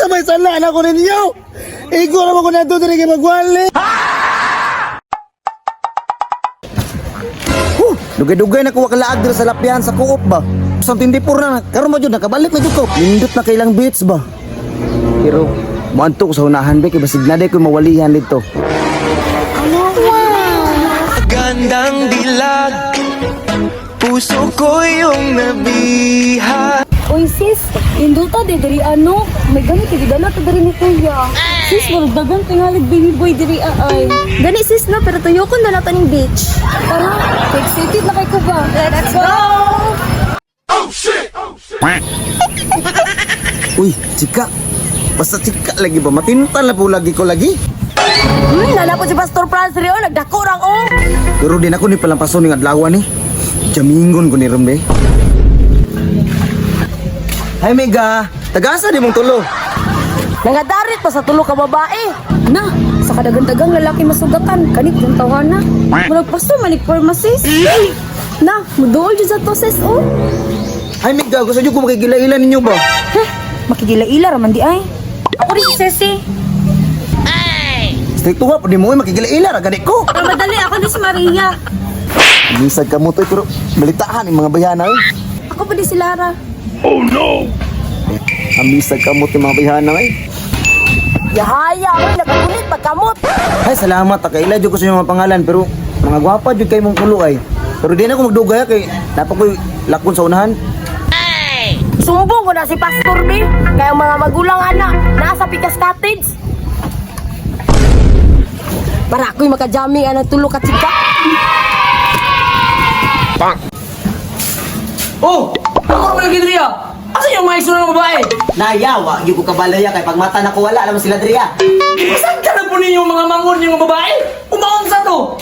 Unsa may sala na ko ninyo? Igo naman ko na to diri kay magwali. Huh, dugay-dugay na ko wakalaag diri sa lapyan sa kuop ba. Sa 24 na karon mo jud nakabalik na jud ko. Nindot na kailang beats ba. Pero moadto ko sa unahan ba kay basig na day ko mawalihan dito. Gandang dilag, puso ko yung nabiha. Uy sis, induta di diri ano? May gamit kay gidala ta diri ni kuya. Sis, murag dagang tingalig baby boy diri ay. Gani sis no, pero tuyokon na nato ning beach. Tara, excited na kay ko ba? Let's go! Uy, chika. Basta chika lagi ba matintal na po lagi ko lagi. Nana po si Pastor Franz diri oh, nagdako rang oh. Pero din ako ni palampason ning adlaw ni. Jamingon ko ni Rombe. Hi Mega, tagasa di mong tulo. Nangadarit pa sa tulo ka babae. Na, sa kadagandagang lalaki masugatan, kanit yung tawana. Murag paso manig sis. Na, muduol jud sa to sis oh. Hi Mega, gusto niyo ko makigila-ila ninyo ba? Heh, makigila-ila ra man di ay. Ako rin si Ceci. Straight to pa di mo makigila-ila ra gani ko. Pero madali ako ni si Maria. Bisag ka mo to pero balitahan yung mga bayana eh. Ako pa di si Lara. Ang bisag ka mo yung mga bayana eh. Yahaya, oy nakagunit pagkamot. Ay salamat ta kaila jud ko sa inyong mga pangalan pero mga gwapa jud kay mong tulo ay. Pero di na ako magdugay kay dapat ko'y lakon sa unahan. Sumbong ko na si Pastor B. Kaya ang mga magulang ana, nasa Pikas Cottage. Para ako'y makajamming anang tulo ka chika. Oh! Ako naman lagi diriya! Asa yung mga ng babae? Nayawa, gyud ko kabalaya kay pagmata na ko wala naman sila diriya. Saan ka na po ninyo mga mangon yung babae? Umaon sa to!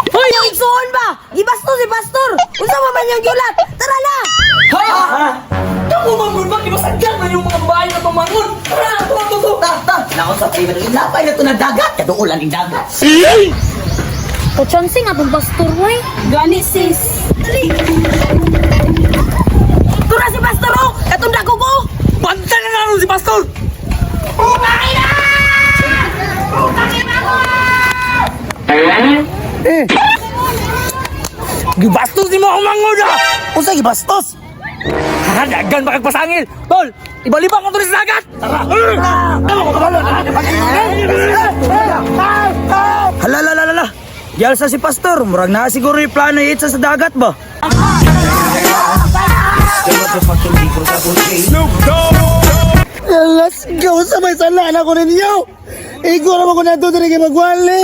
Hoy, yung igsuon ba? Gibasto si Pastor. Unsa man man yung giulat? Tara na. Ha? Kamu mangon ba? Di ba sadya na yung mga babae na tumangon? Tara! Tara! Tara! Ta ta, nako sa tayo ilapay na to na dagat, kaduolan ning dagat. Kachansi nga tong pastor way. Gani sis. Dali. Tura si Pastor oh. Katong dako ko. Bantay na naroon si Pastor! Eh, Gibastos ni mo akong mangon ah! unsa gibastos? Ha, dagan ba kagpasangil? Tol! Ibalibang ko to sa dagat! Tara! Hala la la la la. Yalsa si pastor, murag na siguro yung plano itsa sa dagat ba? Let's go sa may sala na ko ninyo. Igo naman ko na to diri kay magwali.